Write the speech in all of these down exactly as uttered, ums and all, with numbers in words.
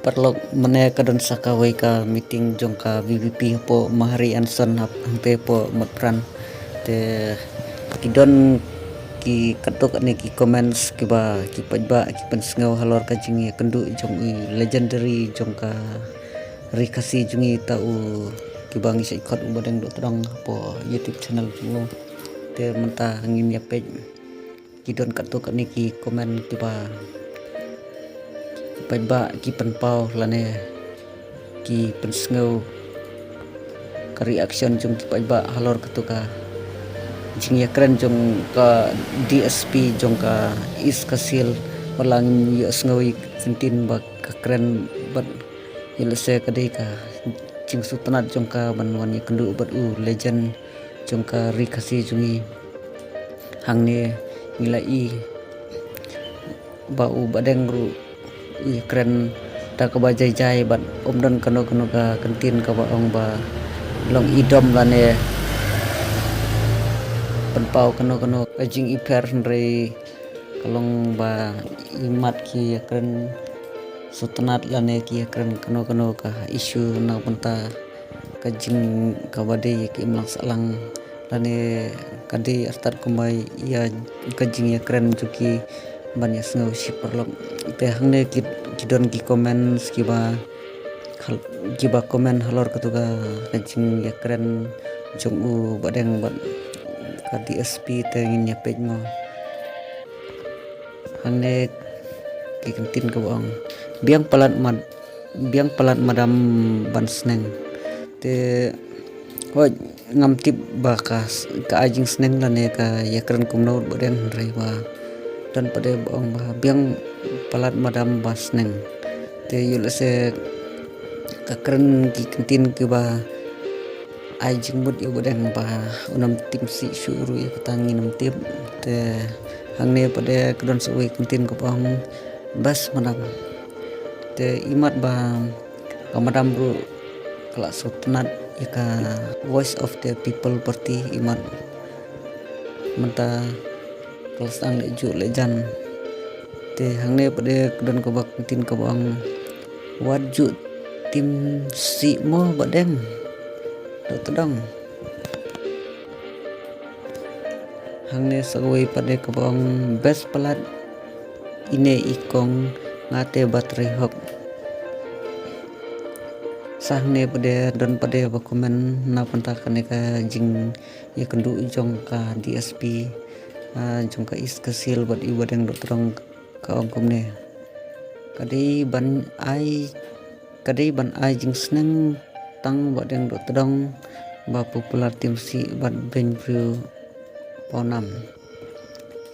Paralok, mynne ka don sa kawei ka meeting jong ka V P P hapoh Mahari Anson hap hangte hapoh Motphran. Te ki don ki katto katne ki comments kiba ki paidbah ki pynsngew halor ka jingïakynduh jong u legendary jong ka ri Khasi jong ngi, uta u kiba ngi shait khot u Bah Deng Dohtdong hapoh YouTube channel jong u. Te mynta ngin ïa peit ki don katto katne ki comment kiba ki paidbah ki pynpaw lane ki pynsngew ka reaction jong ki paidbah halor kato ka jingïakren jong ka D S P jong ka East Khasi Hills. Wat la ngin ïohsngew ïa ki kyntien ba ka kren bad ïa lehse ka dei ka jingsngewtynnat jong ka ban wan ïakynduh bad u legend jong ka ri Khasi jong ngi. Hangne ngi la i ba u Bah Deng ruh u ïakren da kaba jai jai bad ym don kano kano ka kyntien kaba ong ba long idom lane pynpaw kano kano ka jingipher, hynrei ka long ba imat ki ïakren sngewtynnat lane ki ïakren kano kano ka issue na ka bynta ka jing kaba dei ïa ki imlang sahlang lane ka dei artat kumba ïa ka jingïakren jong ki ban ïasngew shi paralok. Te hangne ki, ki don ki comments kiba hal-, kiba comment halor kato ka, ka jingïakren jong u Bah Deng bad ka D S P, te ngin ïa peit mo. Hangne ki kyntien kaba ong, biang palat mad-, biang palat madam ban sneng. Te hooid, ngam tip ba ka s-, ka ai jingsneng lane ka ïakren kumno u Bah Deng, hynrei ba don pat de ba ong ba biang palat madam ba sneng. Te ïoh lehse ka kren ki kyntien kiba ai jingmut ïa u Bah Deng ba un ym tim sih shuh ruh, ïa kata ngin ym tip. Te hangne pat de ka don sa kawei ka kyntien kaba ong, best madam. Te imat ba ka madam ruh ka la sngewtynnat ïa ka Voice of the People Party, imat mynta ka la sdang leh juh leh jan. Te hangne pat de ka don kaba kyntien kaba ong, wat ju tim sih mo Bah Deng Dohtdong. Hangne sa kawei pat de kaba ong, best palat ine i kong, nga te Bah Treihok. Sa hangne pat de don pat de ba comment na ka bynta kane ka jingïakynduh jong ka D S P, ah, jong ka East Khasi Hills bad u Bah Deng Dohtdong, ka ong kumne, ka dei ban ai, ka dei ban ai jingsneng tang Bah Deng Dohtdong ba popular tim sih bad beiñ briew pawnam.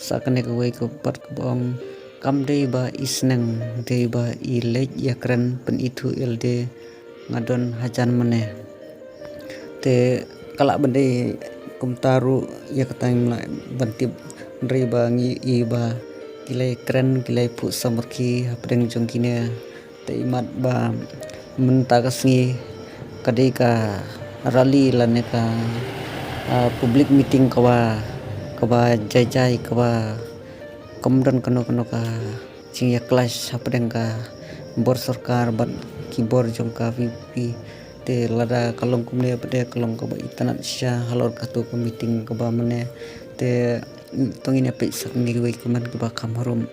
Sa kane kawei ka pat kaba ong, kam dei ba i sneng, dei ba i leit ïakren pynithuh ïalade, nga don hajan mynne. Te ka lah ban dei kumta ruh, ïa kata ngim lah ban tip, hynrei ba ngi i ba ki la ïakren, ki la ïaphuh samrkhie hapdeng jong kine. Te imat ba mynta ka sngi ka dei ka rally lane ka, ah, public meeting kaba, kaba jai jai, kaba kam don kano kano ka jingïa clash hapdeng ka bor sorkar bad ki bor jong ka V P P. Te lada ka long kumne pat de ka long kaba itynnad shisha halor kato ka meeting kaba mynne. Te to ngin ïa peit sa kawei ka comment kaba kham harum.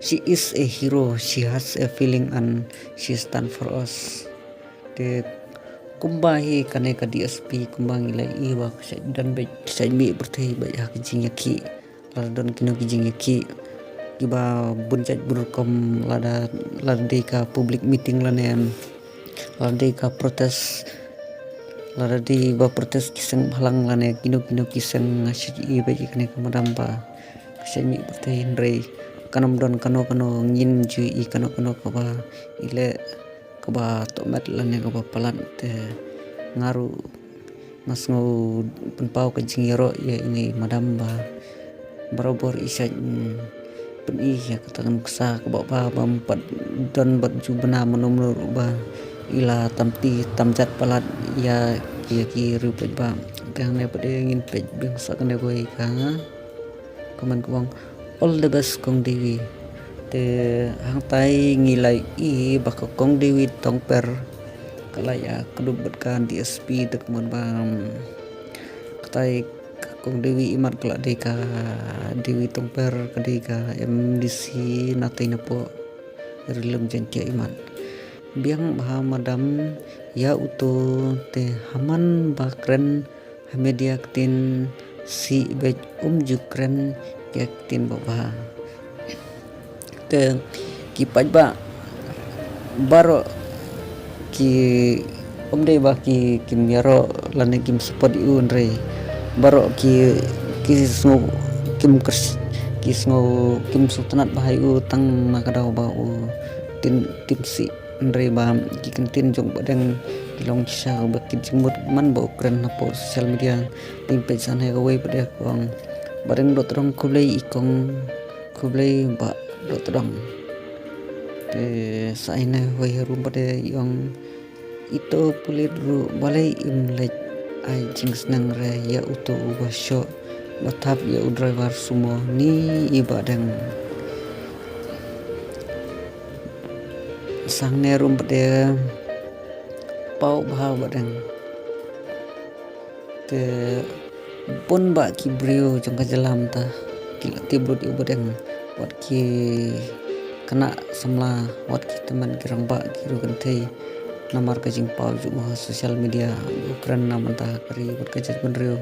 She is a hero, she has a feeling and she stand for us. Te kumba hi kane ka D S P, kumba ngi la i ba ka shait don beit, ka shait mih pyrthei beit ha ka jingïakhih. Lada don kino ki jingïakhih kiba bun jait bun rukom, lada, lada dei ka public meeting lane lada dei ka protest, lada dei ba protest ki seng bhalang lane kino kino ki seng, nga shu i beit ïa kane ka madam ba ka shait mih pyrthei, hynrei kan ym don kano kano, ngin ju i kano kano kaba i leh kaba tohmet lane kaba palat. Te nga ruh nga sngew pynpaw ka jingïaroh ïa ine i madam ba barabor i shait, mm, pyni ïa kata ka nuksa kaba, ba, bym pat don bad ju bna mano mano ruh ba i la tam kti tam jat palat ïa ki, ïa ki riew paidbah. Te hangne pat de ngin peit biang sa kane kawei ka comment kaba ong, all the best Kong Devi. Te hangtai ngi la ïohi ba ka Kong Dewi Tongper ka la ïakdup bad ka D S P, te kumno ba, mm, katai ka Kong Dewi Imat ka la dei ka Dewi Tongper, ka dei ka M D C na tei na poh Ri Lum Jaiñtia Imat. Biang bha madam ïa uto, te haman ba kren ha media ktien sih beit, um ju kren ki ktien babha. Te ki paidbah baroh ki, um dei ba ki, kim ïaroh lane kim support ïa u, hynrei baroh ki, ki sngew, kim kers-, ki sngew, kim sngewtynnat bha ïa u tang na ka daw ba u tim, tim sih. Hynrei ba ki kyntien jong Bah Deng ki long shisha ba ki jingmut man ba u kren hapoh social media. Te peit sa ne kawei pat de ka ong, Bah Deng Dohtdong khublei i kong, khublei Bah Dohtdong. Te sa ine wei harum pat de i ong, ito pulit ruh balei im leit ai jingsneng re ïa uto uba shoh ba thap ïa u driver sumo ni i Bah Deng. Sangne ruh pat de paw bha Bah Deng. Te bun bah ki briew jong ka jylla mynta ki la tip lut ïa u Bah Deng, wat ki khynnah samla, wat ki tymmen ki rangbah ki riew kynthei. Namar ka jingpaw jong u ha social media, u kren na bynta ka ri bad ka jaitbynriew.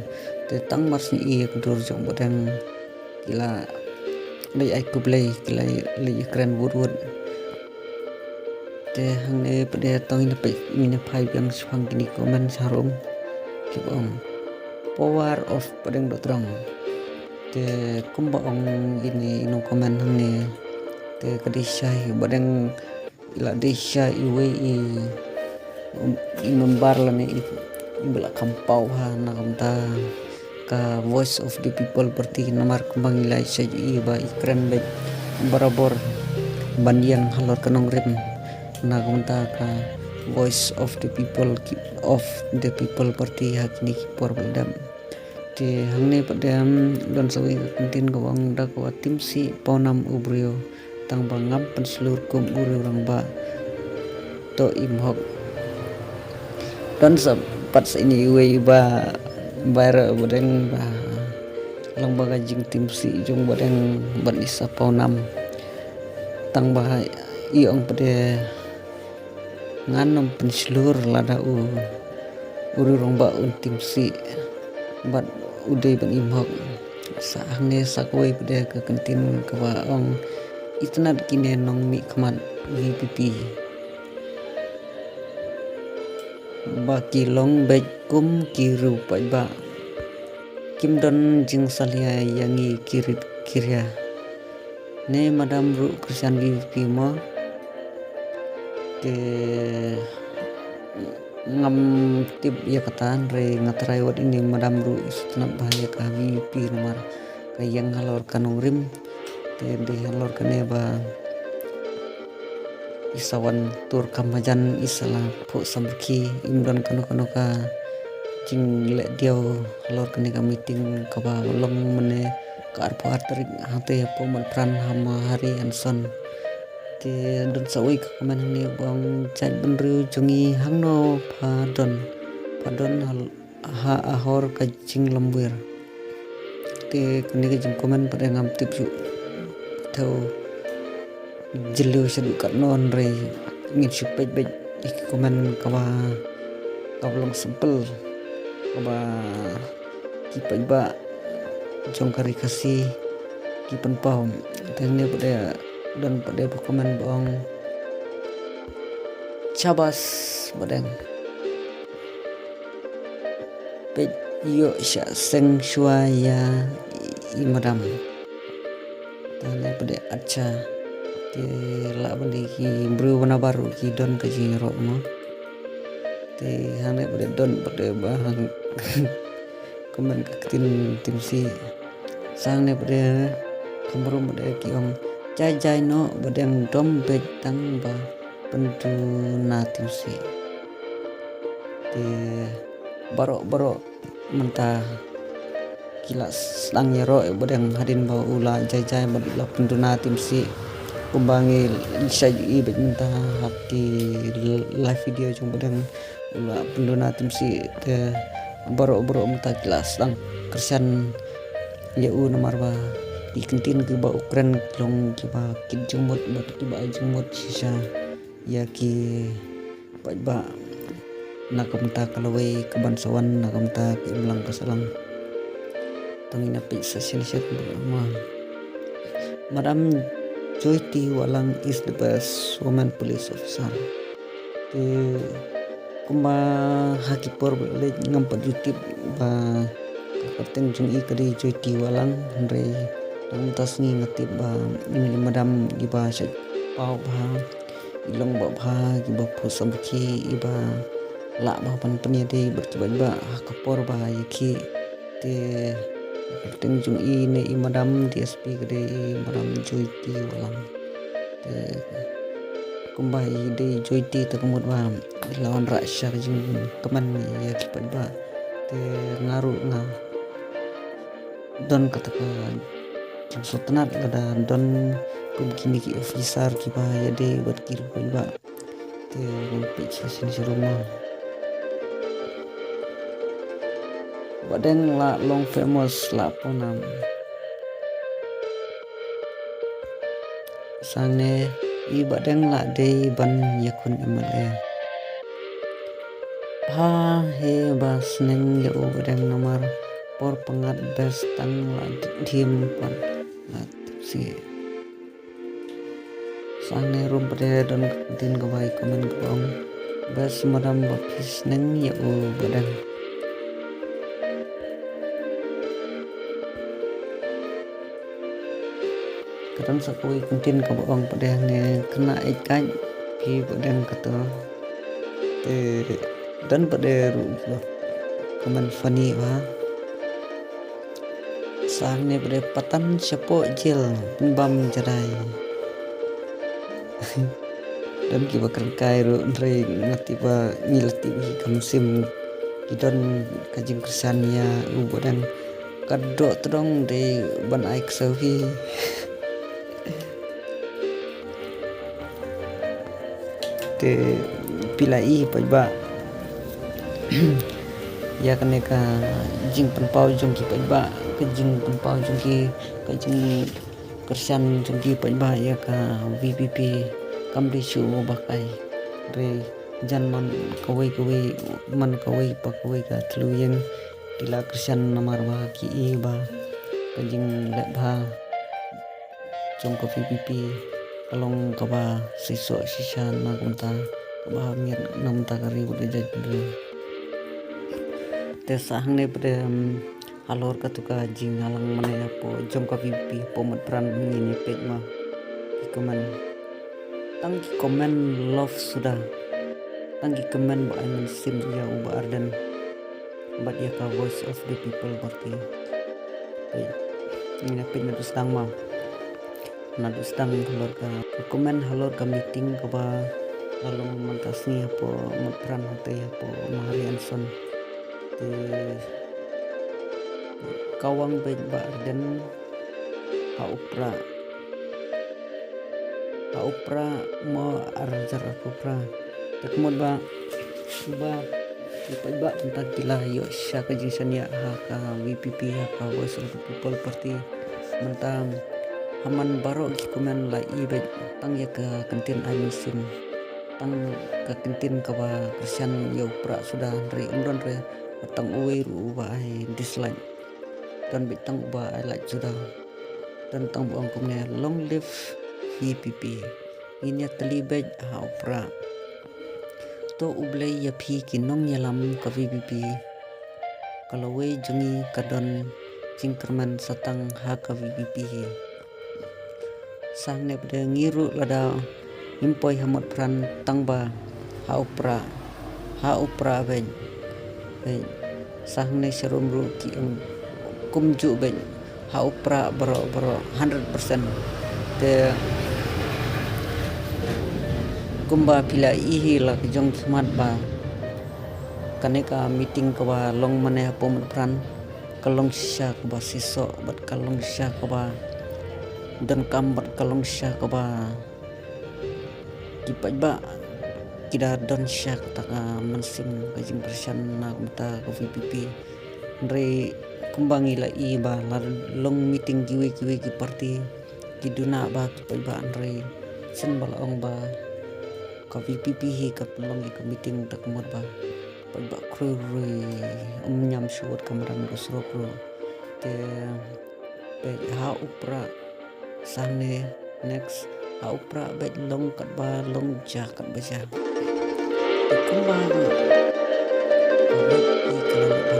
Te tang mar shu ïohi ïa ka dur jong u Bah Deng ki la leit ai khublei, ki la leit ïakren wut wut. Te hangne pat de to ngin peit, ngin phai biang shaphang kine ki comment harum. Kiba ong, power of Bah Deng Dohtdong. Te kumba ong ine i nong comment hangne, te ka dei shisha Bah Deng, i la dei shisha iwei i, um, i member lane i, iba la kham paw ha na ka bynta ka Voice of the People Party, namar kumba ngi la ïohi ba i kren beit barabor ban ïeng halor ka nongrim na ka bynta ka Voice of the People, of the People Party ha kine ki por ba la dep. Te hangne pat de don sa kawei ka kyntien kaba ong, da kaba tim sih paw nam u briew, tang ba ngam pynshlur kum u riew rangbah, to im hok. Don sa pat sa ine iwei ba, ba ïaroh Bah Deng ba long ba ka jingtim sih jong Bah Deng ban i sa paw nam. Tang ba i ong pat de ngan ym pynshlur lada u, u riew rangbah un tim sih bad u dei ban im hok. Sa hangne sa kawei pat de ka kyntien kaba ong, itynnad kine nongmihkhmat V P P ba ki long beit kum ki riew paidbah, kim don jingsalia ïa ngi ki rit ki ria. Ne madam ruh Christian V P P mo? Te ngam tip ïa kata, hynrei nga tharai wat ine madam ruh i sngewtynnat bha ïa ka V P P namar ka ïeng halor ka nongrim. Te dei halor kane ba i sa wan tur kham hajan, i sa la phuh samrkhie, im don kano kano ka jingleh diaw halor kane ka meeting kaba long mynne ka arphew ar tarik, hangtei hapoh Motphran ha Mahari and Son. Te don sa kawei ka comment hangne ba ong, jaitbynriew jong ngi hangno pha don, pha don hal ha ahor ka jinglymwir. Te kane ka jingcomment pat de ngam tip shuh, thew jylliew shaduh katno, hynrei ngin shu peit beit ïa ki comment kaba, kaba long sample, kaba ki paidbah jong ka ri Khasi ki pynpaw. Te hangne pat de don pat de ba comment ba ong, shabas Bah Deng. Peit ïoh shah seng shuwa ïa i madam. Te hangne pat de acha. Te lah ban dei ki briew ba nabar ruh ki don ka jingïaroh mo. Te hangne pat de don pat de ba comment ka ktien tim sih. Sa hangne pat de kham rum pat de ki ong, jai jai noh Bah Deng, dom beit tang ba pynduna tim sih. Te baroh baroh mynta ki la sdang ïaroh ïa u Bah Deng hadien ba u la jai jai bad u la pynduna tim sih. Kumba ngi shait ïohi beit mynta ha ki live video jong Bah Deng, u la pynduna Timsih te baroh baroh mynta ki la sdang kyrshan ïa u namar ba ki kyntien kiba u kren ki long kiba kit jingmut bad kiba ai jingmut shisha ïa ki paidbah. Na ka bynta ka lawei ka ban sa wan, na ka bynta ka imlang ka sahlang. To ngin ïa peit sa shisien shisien mo. Madam Joyty Wahlang is the best woman police officer. Te kumba ha ki por ba la leit ngam pat ju tip ba ka kyrteng jong i ka dei Joyty Wahlang, hynrei na ka bynta sngi nga tip ba i Madam iba shait paw bha, i long ba bha, iba phuh samrkhie, iba lah bha ban pynïadei bad ki paidbah ha ka por ba ïakhih. Te ka kyrteng jong i ne i Madam D S P ka dei i Madam Joyty Wahlang. Te kumba i dei Joyty te ka mut ba i la wanrah sha ka jingkmen ïa ki paidbah. Te nga ruh nga don kata ka jingsngewtynnat lada don kum kine ki officer kiba ïadei bad ki paidbah. Te ngin peit shisien shisien mo. Bah Deng la long famous la pynam. Sangne i Bah Deng la dei ban ïakhun M L A. Bha hi ba sneng ïa u Bah Deng namar por pyngngad best tang la dhim pat la Tipsih. Sangne ruh pat de don ka ktien kaba i comment kaba ong best madam ba phi sneng ïa u Bah Deng. Ka don sa kawei ka ktien kaba ong pat de hangne khynnah eit kait phi Bah Deng kato. Te don pat de ruh kiba comment funny bha. Sangne pat de patan shapoh jel pynbam jadai. Don kiba kren kai ruh hynrei nga tip ba ngi la tip hi ka mynsiem ki don ka jingkyrshan ïa u Bah Deng. Ka doh tdong dei ban ai ksew hi. Te phi la i paidbah ïa kane ka jingpynpaw jong ki paidbah, ka jingpynpaw jong ki, ka jingkyrshan jong ki paidbah ïa ka V P P kam dei shuh ba kai. Re jan man kawei kawei, man kawei pa kawei ka thliew ïing ki la kyrshan namar ba ki i ba ka jingleh bha jong ka V P P ka long kaba shisha shisha na ka bynta kaba miat na ka bynta ka ri bad ka jaitbynriew. Te sa hangne pat de, em, halor katu ka jingïalang mane hapoh jong ka V P P hapoh Motphran ngin ïa peit ma ki comment. Tang ki comment love suda. Tang ki comment ba ai mynsiem ïa u Bah Ardent bad ïa ka Voice of the People Party. Peit, ngin ïa peit naduh sdang ma. Naduh sdang halor ka, ka comment halor ka meeting kaba la long mynta sngi hapoh Motphran hangtei hapoh Mahari Anson. Te ka wang beit Bah Ardent ha u Prah. Ha u Prah mo ar hajar arphew phra. Te ka mut ba, ba, ba, ba mynta ki la ïoh shisha ka jingshaniah ha ka V P P, ha ka Voice of the People Party. Mynta ha man baroh ki comment la i beit tang ïa ka kyntien ai mynsiem. Tang ka kyntien kaba kyrshan ïa u Prah suda hynrei ym don re, tang uwei ruh uba ai dislike. Don beit tang uba ai like suda. Don tang ba ong kumne, long live V P P. Ngin ïa tylli beit ha u Prah. To U Blei ïa phi ki nongïalam ka V P P. Ka lawei jong ngi ka don jingkyrmen sa tang ha ka V P P hi. Sa hangne pat de ngi ruh lada ngim poi ha Motphran tang ba ha u Prah, ha u Prah beit. Beit. Sa hangne sharum ruh ki ong kumjuh beit ha u Prah baroh baroh hundred percent. Te kumba phi la i hi la ka jong khmat ba kane ka meeting kaba long mane hapoh Motphran ka long shisha kaba shisha bad ka long shisha kaba donkam bad ka long sha kaba ki paidbah ki da don sha kata ka mynsiem ka jingpyrshang na ka bynta ka V P P. Hynrei kumba ngi la ïohi ba la long meeting kiwei kiwei ki party, ki duna ba ki paidbah, hynrei shen ba la ong ba ka V P P hi ka pynlong ïa ka meeting, ta ka mut ba paidbah khrui rui, um ñiam shuh wat ka madan ka surok ruh. Te peit ha u Prah sane, next, ha u Prah beit long katba long, ja katba ja. Te kumba ruh ka beit hi ka long